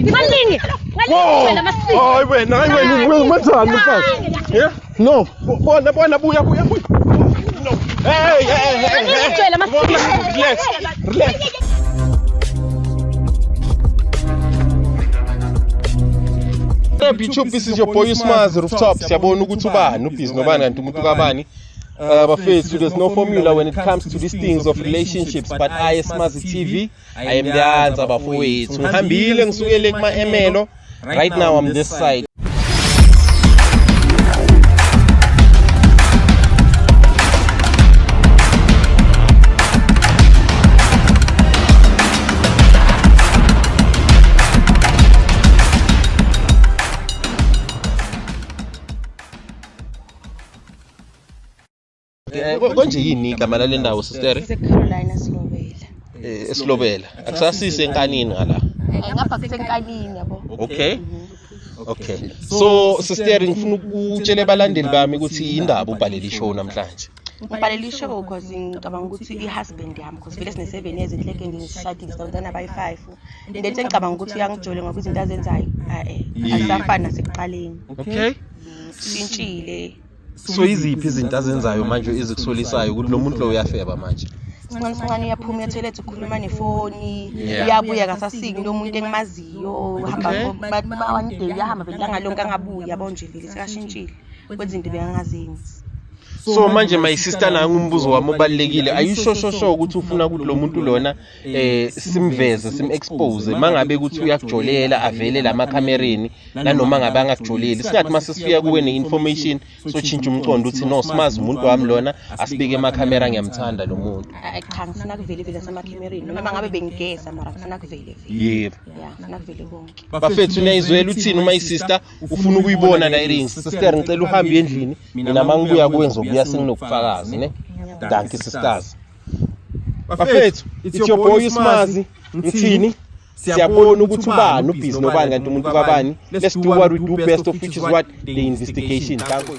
Hayi wena, hayi wena, wenzani mfazi? Yeah? No, bona bona buya buya buya. No. Hey, hey, hey. Relax. Relax. YouTube, this is your boy Smazi Rooftop. Siyabona ukuthi ubani ubhizi nobani kanti umuntu kabani. Bafethu, there's no formula when it comes to these things of relationships, but I, Smazi TV, I am the answer bafowethu. Ngihambile ngisukele kuma Emelo. Right now I'm this side. Konje yini igama lale ndawo sister? Carolina Silobela. Esilobela. Akusasise enkanini ngala. Ngapha kusenkanini yabo. Okay. Okay. So sister ngifuna ukutshela abalandeli bami ukuthi indaba ubhalele ishow namhlanje. Ngibhalele ishow because ngicabanga ukuthi i-husband yami because vele sine 7 years enhleke nje sishadile sinabantwana abayi-5. And then sengicabanga ukuthi uyangijole ngoba izinto azenzayo azisafani nasekuqaleni. Okay. Shintshile. So iziphi izinto azenzayo manje ezikusolisayo ukuthi lo muntu lo uyafeba manje? Sincane sincane uyaphuma uyathoyilethe ukhuluma nefoni, uyabuya akasasiki lo muntu engimaziyo, uhamba one day uyahamba vele ilanga lonke angabuyi yabo nje vele sekashintshile kwezinto bekangazenzi. So manje my sister nangu umbuzo wami obalulekile, are you sure sure sure ukuthi ufuna ukuthi lo muntu lona simveze sim-expose mangabe ukuthi uyakujolela avele lamakhamereni nanoma ngabe angakujoleli, singathi mase sifika kuwe ne-information sotshintsha umqondo uthi no simazi umuntu wami lona asibike emakhamera ngiyamthanda lo muntu. Cha, ngifuna kuvele vele asemakhamereni noma ngabe bengigeza mara ngifuna kuvele vele. Yebo. Yeah, ngifuna kuvele konke. Bafethu niyayizwela uthini uma isister ufuna ukuyibona la earrings. Sister ngicela uhambe endlini mina mangibuya kuwe ngizobuya senginobufakazi ne. Dankie sisters. Bafethu it's your boy Smazi ngithini? Siyabona ukuthi ubani ubhizi nobani kanti umuntu kabani. Let's do what we do best, of which is what the investigation. Danko.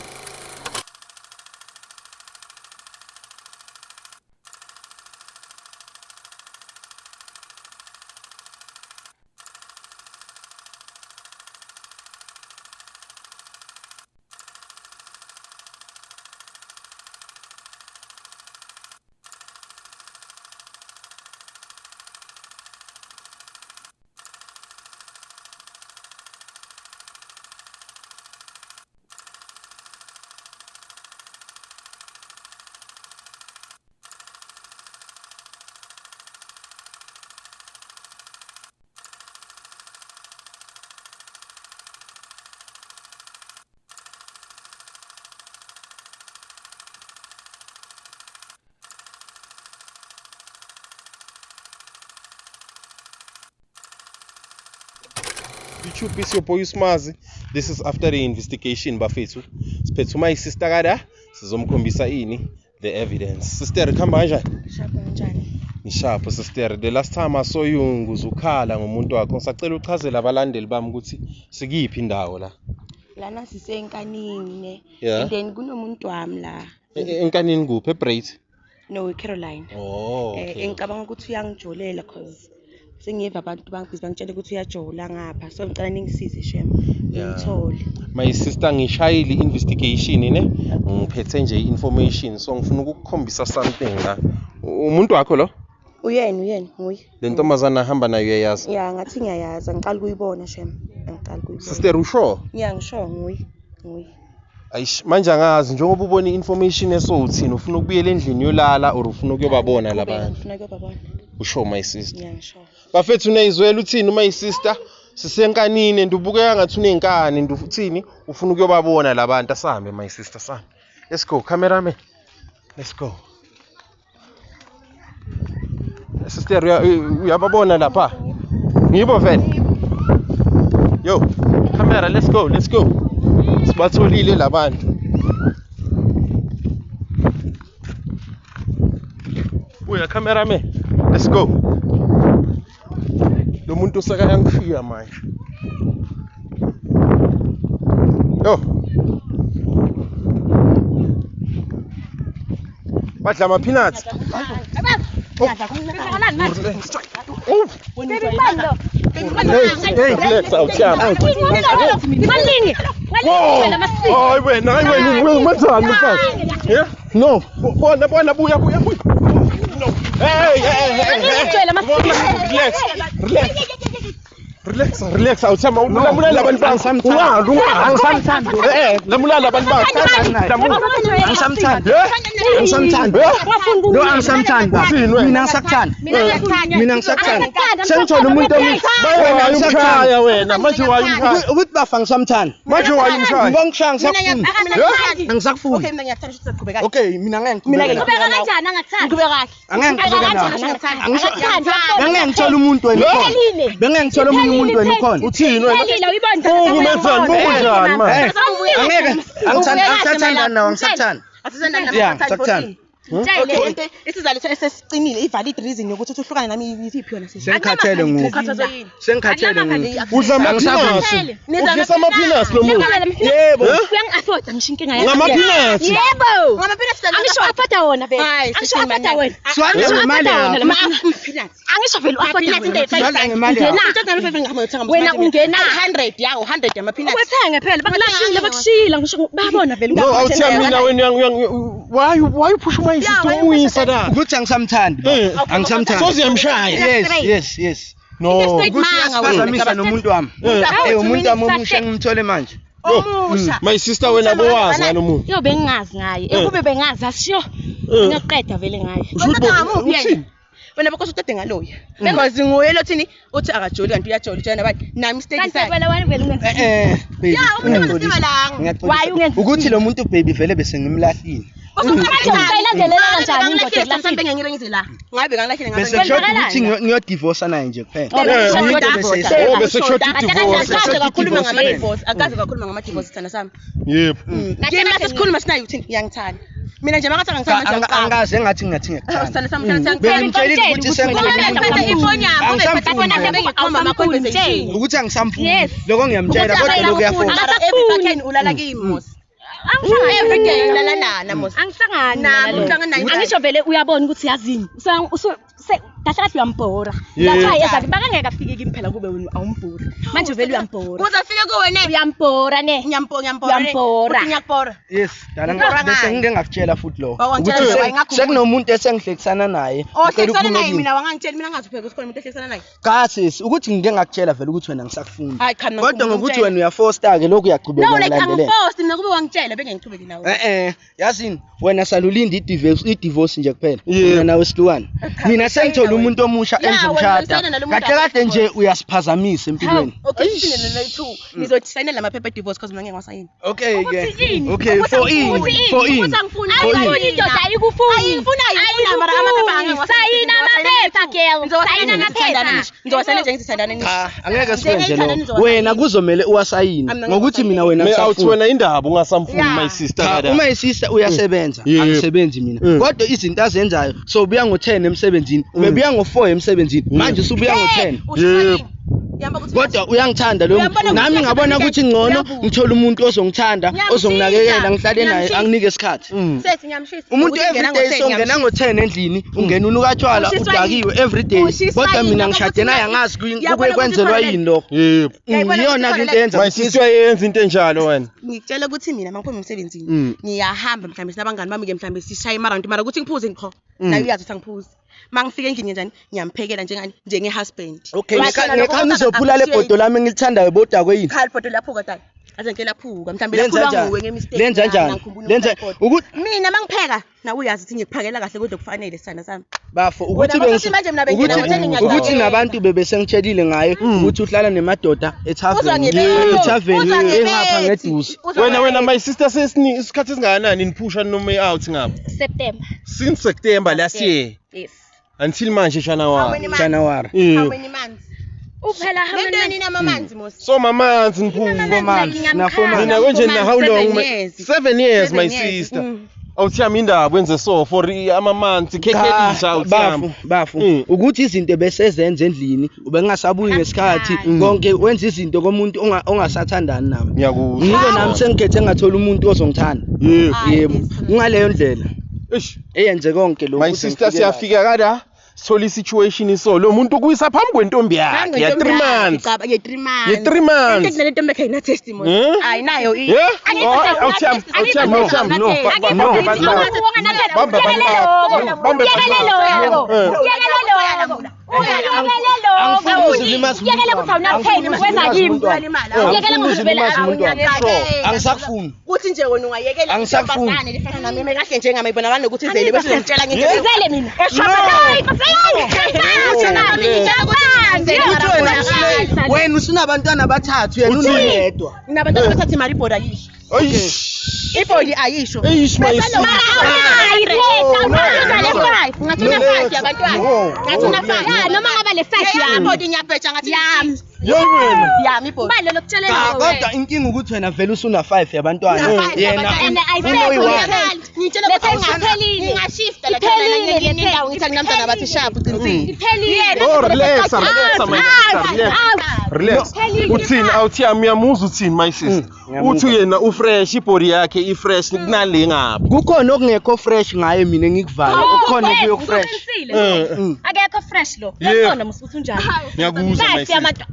YouTube, it's your boy Smazi. This is after the investigation bafethu. Siphethe my sister kada sizomkhombisa ini the evidence. Sister khamba kanjani? Shapha kanjani? Ngishapho sister. The last time I saw you nguzukhala ngomuntu wakho. Ngisacela uchazele abalandeli bami ukuthi sikiphi indawo la. Lana sisenkanini ne. Yeah. And then kunomuntu wami la. Enkanini kuphi eBrait? No, Caroline. Oh, okay. Ngicabanga ukuthi uyangijolela cause sengiva abantu bangibhizi bangitshela ukuthi uyajola ngapha, so ngicela ningisize shem ngithole. My sister ngishayile investigation ne, ngiphethe nje information so ngifuna ukukukhombisa something la. Umuntu wakho lo? Uyena, uyena, nguye. Le ntombazana ahamba nayo uyayazi? Yeah, ngathi ngiyayazi, angiqali kuyibona shem. Angiqali kuyibona. Sister usho? Yeah, ngisho nguye, nguye. Ayish, manje angazi njengoba ubona i-information esowuthini, ufuna ukubuyela endlini yolala or ufuna ukuyobabona labantu? Ngifuna ukuyobabona. Usho my sister. Yeah, ngisho. Bafethu niyayizwela uthini uma isister sisenkanini and ubukeka ngathi unenkani and uthini ufuna ukuyobabona labantu. Asambe my sister, sambe. Let's go cameraman. Let's go. Sister uyababona lapha? Ngibo vele. Yo, camera, let's go, let's go. Sibatholile labantu. Buya cameraman. Let's go. Lo muntu usekayangishiya manje. Yo. Badla ama peanuts. Hey, relax awuthiyami. Hayi wena, hayi wena, wenzani mfazi? Yeah? No, bona bona buya buya buya. No. Hey, hey, hey. Relax. Relax. Relax, relax awuthiyami ulamulala abantu bakho. Ungali, ungali. Angisamthandi. Lamulala abantu bakho. Angisamthandi. Angisamthandi. No, angisamthandi baba. Mina ngisakuthanda. Mina ngisakuthanda. Sengithola umuntu omusha. Wena uyumshaya wena. Manje wayumshaya. Ukuthi bafa ngisamthanda. Manje wayumshaya. Ngoba ngishaya ngisakufuni. Angisakufuni. Okay, mina ngiyakuthanda ukuthi sizoqhubeka. Okay, mina ngeke Mina ngiqhubeke. ke Qhubeka kanjani angakuthandi? Ngiqhubeka kahle. Angeke ngiqhubeke nawe. Angisho Bengeke ngithole umuntu wena ukhona. Bengeke ngithole omunye umuntu wena ukhona. Uthini wena? Phelile uyibona. Buku menzani? Buku njani manje? Angeke angithandi angisathandani nawe angisakuthandi. Asisendani Yeah, ngisakuthanda. Okay, into isizathu esesiqinile i-valid reason yokuthi uthi uhlukane nami yiphi yona sisi? Sengikhathele ngoku. Ukhathazwe yini? Sengikhathele ngoku. Udla ama-peanuts. Udlisa ama-peanuts lo muntu. Yebo. Uyangi-afforda ngisho inkinga yakho. Ngama-peanuts. Yebo. Ngama-peanuts Angisho afforda wona vele. Hayi, Angisho sisi, afforda mina- wena. Siwadla Angisho ngemali afforda wona yakho. la ma- Angisho vele u-afforda Peanuts into wena. Siwadla ngemali yakho. Wena ungena. 100 yawo 100 yama-peanuts. Wethenge phela bakulashile bakushila ngisho bayabona vele. No, awuthiyami mina wena why you push my sister umuyisa la? Ukuthi angisamthandi. baba. Eh. Angisamthandi. Soziyamshaya. Yes, yes, yes. No. Ukuthi uyasiphazamisa nomuntu wami. Eh, umuntu wami omusha engimthole manje. Omusha. My sister wena bowazi ngalo muntu. Yo bengingazi ngaye. Ekube bengazi asisho. Ngiyaqeda vele ngaye. Usho ukuthi uthini? Wena bokose utade ngaloya. Because nguye lo thini uthi akajoli kanti uyajoli utshela nabani. Nami mistake Kanti sakhe. phela wena vele ungenza. Eh eh baby. Ya, umuntu onesimalanga. Ngiyaxolisa. Why ungenza- Ukuthi lo muntu baby vele bese ngimlahlile. Manje usayilandelela kanjani indoda Mhlawumbe bengengire ngize la. Ngabe ngangilahlile ngabe. Bese kushoda ukuthi ngiyodivorce naye nje kuphela. Oh, bese kushoda i-divorce. Akaze kakhuluma ngama-divorce. Akaze kakhuluma ngama-divorce sithanda sami. Yebo. Kimi mase sikhuluma sinayo uthini ngiyangithanda. Mina nje makathi angithanda manje angicabanga. Angaze ngathi ngathi ngiyakuthanda. Sithanda sami ngithanda. Bengimtshelile ukuthi sengithole Ngiphethe ifoni yami, Angisamfuni. ifoni yakhe bengikhomba ama-conversation. Ukuthi angisamfuni. Yes. Lokho ngiyamtshela kodwa lokho uyafosa. Mara every fucking ulala kimi mos. Every day ulala nana mos. Angihlangani Nami nalo. uhlangana naye. Angisho vele uyabona ukuthi yazini. Kahle kahle uyambhora. Yeah. That's why ezathi bakangeke afike kimi phela kube wena awumbhori. Manje vele uyambhora. Kuze afike kuwe ne. Uyambhora ne. Ngiyambhora. Uyambhora. Uthi ngiyakubhora. Yes, dala Ngibhora bese ngaye. ngike ngakutshela futhi lokho. Wawangitshela Ukuthi wayengakhumbuli. sekunomuntu esengihlekisana naye. Oh, ucela hlekisana uphume naye kimi. mina wangangitshela mina ngazi upheka ukuthi khona umuntu ohlekisana naye. Cha sisi, ukuthi ngike ngakutshela vele ukuthi wena ngisakufuni. Hayi cha mina Kodwa ngifuna ngokuthi ukutshela. wena uyafosta ke lokhu uyaqhubeka No like ngilandelela. angiforced mina kube wangitshela bengengiqhubeki nawe. Eh eh, yazini wena salulinda i-divorce nje kuphela. Yebo. Mina nawe sihlukane. Mina sengithola umuntu omusha Yeah, wena engizomshada. usayina nalo muntu Kahle kahle nje akho. uyasiphazamisa empilweni. Okay, sine no 2. Ngizothi lamaphepha e-divorce because mina ngeke ngiwasayina. Okay ke. Ukuthi ini? Okay, for in, for in. Ukuthi angifuni. Ayifuni indoda ayikufuni. Ayifuni, ayifuni, mara amaphepha angeke ngiwasayine. Sayina amaphepha girl. Sayina amaphepha. Ngizowasayina nje ngizithandana nje. Cha, angeke sikwenze Njengeyithandana lokho. nizowasayina. Wena kuzomele uwasayine Amna ngokuthi mina wena Me awuthi ngisafuna. wena indaba ungasamfuni Yeah. my sister Cha, kada. uma isista uyasebenza, Yebo. angisebenzi mina. Kodwa izinto azenzayo, so ubuya ngo-10 emsebenzini, ubebuya ngo-4 emsebenzini, manje usubuya ngo-10. Yebo. Kodwa uyangithanda lo muntu. Uyabona Nami ukuthi ngabona ukuthi ngcono uyavuka. ngithole umuntu ozongithanda, Ngiyamshisa, ozonginakekela, ngihlale naye, ngiyamshisa. anginike isikhathi. Sethi ngiyamshisa. Umuntu Ukuthi ngena everyday ngo-10, songena ngo-10 endlini, ungena unukatshwala, Ushiswa udakiwe everyday. Ushiswa Kodwa yini? mina Ngoba ngishade naye uthi angazi uyabona kuke ukuthi kwenzelwa kufanele- yini lokho. Yebo. Uyayibona Iyona ukuthi ke into eyenza My ukuthi sister uyayenza into enjalo wena. Ngikutshela ukuthi mina mangiphuma emsebenzini Mm. ngiyahamba mhlawumbe sinabangani bami ke mhlawumbe sishaye amaround mara ukuthi ngiphuze ngikho naye uyazi ukuthi angiphuzi mangifika endlini njani ngiyamphekela njengani njenge-husband Okay, Washo nalokho ngekhani ukuthi uzophula le appreciate. bhodo lami engilithandayo bodakwe yini? Cha libhodo laphuka dala aze ngike laphuka mhlawumbe Lenza laphulwa njani? nguwe nge-mistake Lenza yami, njani? angikhumbuli Lenza ukupheka ibhodo. ukuthi mina mangipheka nawe uyazi ukuthi ngikuphakela kahle kodwa kufanele sithanda sami bafo ukuthi Wena bathi manje mina bengena ukuthi ngo-10 ngiyaqala. ukuthi nabantu bebesengitshelile ngaye ukuthi uhlala nemadoda Uzwa ethaveni ngebethi, ethaveni uzwa engapha ngebethi, ngeduze. uzwa Wena wena ngebethi. my sister sesini isikhathi esingakanani niphusha noma out ngapha? September. Since September last year Yes. until manje How January. many months? January. How Yebo. many months? Uphela how Lento many yeni inamamanzi mos. So mamanzi niphuza. Four months, na 4 months. Mina konje na how Seven long? years. 7 years my Seven years. sister. Awuthiyami indaba wenze so for ama months khekhelisa awuthiyami. Bafu, bafu ukuthi izinto besezenza endlini ubengasabuyi ngesikhathi konke wenza izinto komuntu ongasathandani nami. Ngiyakuzwa. Ngike nami sengikhethe ngathola umuntu ozongithanda. Yebo. Yebo, kungaleyo ndlela Eish. eyenze konke lokhu. My sister siyafika kada Sithola i-situation so lo muntu ukuyisa phambi kwentombi yakhe ya 3 months. Ye 3 months. Ye 3 months. Into nale ntombi yakhe ayina testimony. Ayinayo. Angisakufuni. Kuthi nje wena ungayekela intombazane lefana nami kahle njengami ibonakala nokuthi izele bese ngitshela ngithi izele mina. Wena usunabantwana abathathu yena uneyedwa. Nginabantwana abathathu imali ibhoda ayisho. Ibhodi ayisho. Noma ngaba le 5 yami. Ibhodi ngiyabheja ngathi yami. Yami ibhodi. Balo lokutshela lo. Kodwa inkinga ukuthi wena vele usuna 5 yabantwana. Yena ngitshela ukuthi ngingashifta la indawo ngithi nginamntwana abathi sharp uqinisile. Iphelile. Oh relax, relax. Uthini awuthi yami uyamuza uthini my sister? Uthi yena ufresh ibody yakhe ifresh kunale ngapha. Kukhona okungekho fresh ngaye mina ngikuvala. Kukhona okuyo fresh. Akekho fresh lo. Uyabona musuthi unjani? Ngiyakuzwa my sister.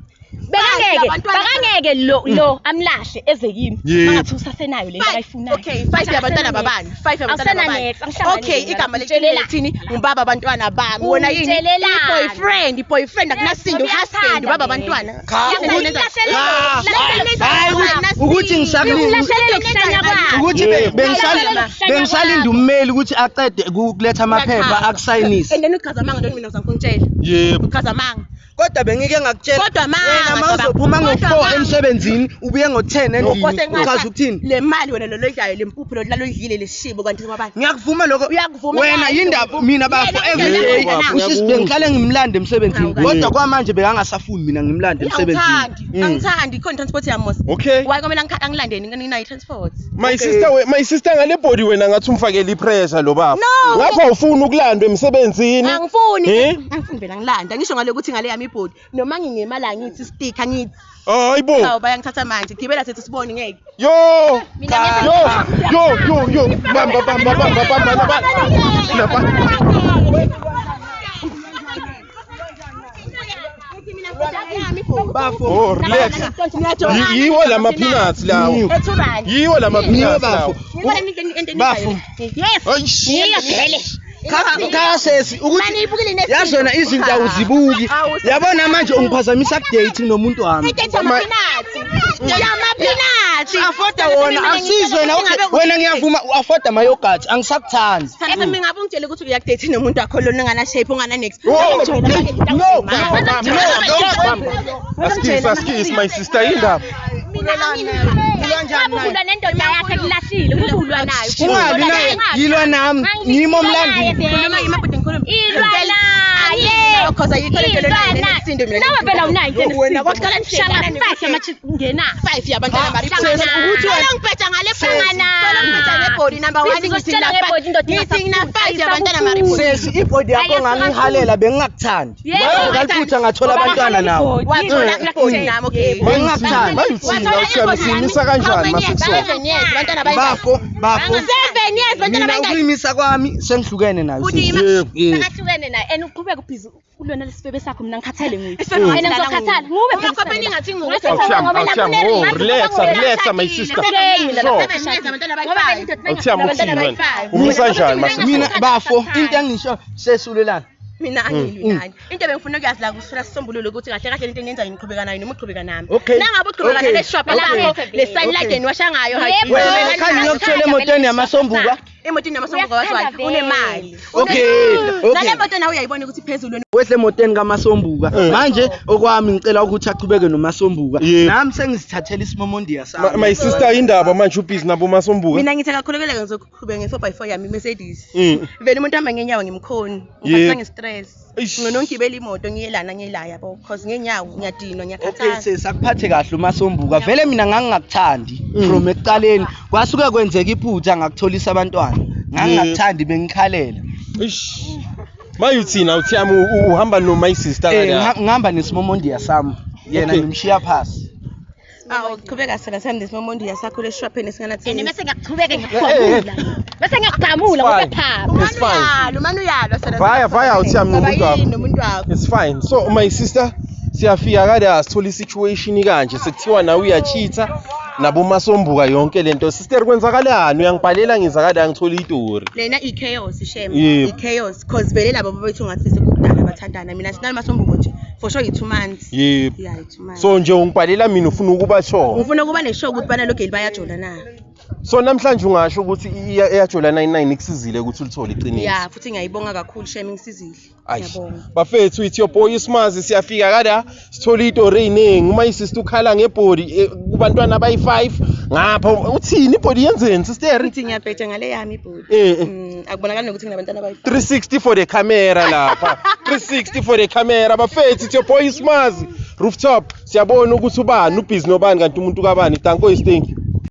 Bekangeke lo amlahle eze kimi. Mangathi usasenayo lento ayifunayo. Okay, 5 yabantwana babani? 5 yabantwana babani? Okay, igama lethini ngubaba abantwana bami. Wona yini? I-boyfriend, i-boyfriend akunasindo husband ubaba abantwana. Ukuthi ngisakulinda ukuthi bengisalinda ummeli ukuthi aqede ukuletha amaphepha akusayinise. And then uchaza amanga ntoni mina uzangikutshela. Yebo. Uchaza amanga. Kodwa bengike ngakutshela kodwa wena mawuzophuma ngo4 emsebenzini ubuye ngo10 endlini uchaza ukuthini? Le mali wena lo loyidlayo lempuphu lo laloyidlile leshibo kanti kwabani? Ngiyakuvuma lokho. Uyakuvuma wena yindaba mina bafo everyday usisi bengihlale ngimlande emsebenzini kodwa kwamanje bekangasafuni mina ngimlande emsebenzini. Angithandi ikhona transport yami mos. Okay. Why kumele angilandeni nginayo transport? My sister my sister ngale body wena ngathi umfakele ipressure lo baba. Ngapha ufuna ukulandwa emsebenzini. Angifuni. Angifuni phela ngilanda ngisho ngale ukuthi ngale yami ibody noma ngingemali angithi sticker ngithi hayibo. Hawu bayangithatha manje gibela sethu sibone ngeke. Yo yo yo yo yo bamba bamba bamba bamba bamba. Oh relax. Yiwo lama peanuts lawo. Yiwo lama peanuts lawo. Bafo. Yes. Yiyo vele. Cha sesi ukuthi yazona izinto awuzibuki. Yabona manje ungiphazamisa kudate nomuntu wami. Yama-peanuts. Afforda wona asizwe wena wena ngiyavuma uafforda ama yogurt angisakuthandi. Sasa mina ngabe ungitshela ukuthi uyakudate nomuntu wakho lona ongana shape ongana next. No. Askis askis my sister indaba. Ulwa nendoda yakhe kulahlile ukuthi ulwa nayo. Ungabi naye yilwa nami ngimo mlandi. Khuluma yimi bhuti ngikhuluma. Ilwa naye. Cause ayikho lento lena nesisindo mina. Nawe phela unayo into Wena kwaqala Shaka 5 yama-chips ngena. 5 yabantwana bari. Ukuthi wena ngibheja ngale Hlangana. Ngibheja ngebody number 1 ngithi Sizokutshela ngebody indoda ngithi ngina 5 yabantwana bari. Sesi ibody yakho ngangihalela bengingakuthandi. Ngaliphutha ngathola abantwana nawe. Wathola ibody nami okay. Bengingakuthandi. Mayithini awusiyamisa kanjani masikusona? 7 years bantwana bayingaki? Bafo bafo. 7 years bantwana Mina bayingaki? ukuyimisa kwami sengihlukene nayo. Uthi sisi. Yebo. Yebo. Sakahlukene naye and uqhubeka ubhizi ulona lesifebe sakho mina ngikhathele nguye. Isifebe And ngizokhathala nguwe phela. Umakhwapheni ngathi nguwe. Awuthiyami awuthiyami oh relax relax my sister. Sure. Awuthiyami uthini wena? Umisa kanjani masikusona? Mina bafo into engisho sesulelana. Mina angilwi nani. Into ebengifuna ukuyazi la kusifuna sisombululo ukuthi kahle kahle lento engiyenzayo ngiqhubeka nayo noma uqhubeka nami. Okay. Nangabe uqhubeka Okay. nale shop lakho le sunlight eniwasha ngayo hayi. Yebo. Wena khani ngiyokuthola emotweni yamasombuka. Emotweni yamasombuka wathwala unemali. Okay. Nale Okay. moto nawe uyayibona ukuthi iphezulu. Wehle emotweni kaMasombuka. Manje okwami ngicela ukuthi aqhubeke noMasombuka. Yebo. Nami sengizithathela isimomondiya sami. My sister indaba manje ubhizi nabo masombuka. Mina ngithi akakhulukeleke ngizoqhubeka nge-4x4 yami i-Mercedes. Mm. Vele umuntu ohamba ngenyawo ngimkhoni. Yebo. Ngiphathwa nge-stress. Eish. Ngcono ngigibele imoto ngiyelana ngiyelaya yabo cause ngenyawo ngiyadinwa Okay ngiyakhathala. sesi akuphathe kahle uMasombuka. Vele mina ngangingakuthandi from ekuqaleni. Kwasuke kwenzeka iphutha ngakutholisa abantwana. Ngangingakuthandi bengikhalela. Eish. Mayuthini awuthiyami uhamba no my sister Eh ngala. ngihamba nesimomondiya sami. Yena Okay. ngimshiya phasi. Awu qhubeka sala sami nesimomondiya sakho leshopheni And esinganathini. bese ngiyaqhubeka ngiyakukhwabula. Bese ngiyakugamula It's fine. ngokuphapha. It's fine. Umane uyalo, umane uyalo sona. Vaya, vaya, uthi yami nomuntu wakho. Yini nomuntu wakho? It's fine. So my sister, siyafika kade asithola i-situation kanje sekuthiwa nawe uyacheata nabo masombuka yonke lento. Sister, kwenzakalani? Uyangibhalela ngiza kade ngithola itori. Lena i-chaos shem. Yebo. I-chaos cause vele labo babethu ngathi sekukudala bathandana. Mina sinalo masombuko nje. For sure i-2 months. Yebo. Yeah, i-2 months. So nje ungibhalela mina ufuna ukuba sure. Ngifuna ukuba ne-sure ukuthi bana lo girl bayajola na. So namhlanje ungasho ukuthi iyajola 99 ikusizile ukuthi ulithole iqiniso. Yeah, futhi ngiyayibonga kakhulu shem, ingisizile. Ayi. Ngiyabonga. Bafethu, it's your boy Ismazi, siyafika kada sithola itori eziningi. Uma isister ukhala ngebody kubantwana abayi5 ngapha, uthini ibody yenzeni, sister? Ngithi ngiyabheja ngale yami ibody. Akubonakali nokuthi nginabantwana abayi-5. 360 for the camera lapha, 360 for the camera. Bafethu, it's your boy Ismazi, rooftop. Siyabona ukuthi ubani ubhizi nobani, kanti umuntu kabani. Danko is thank you.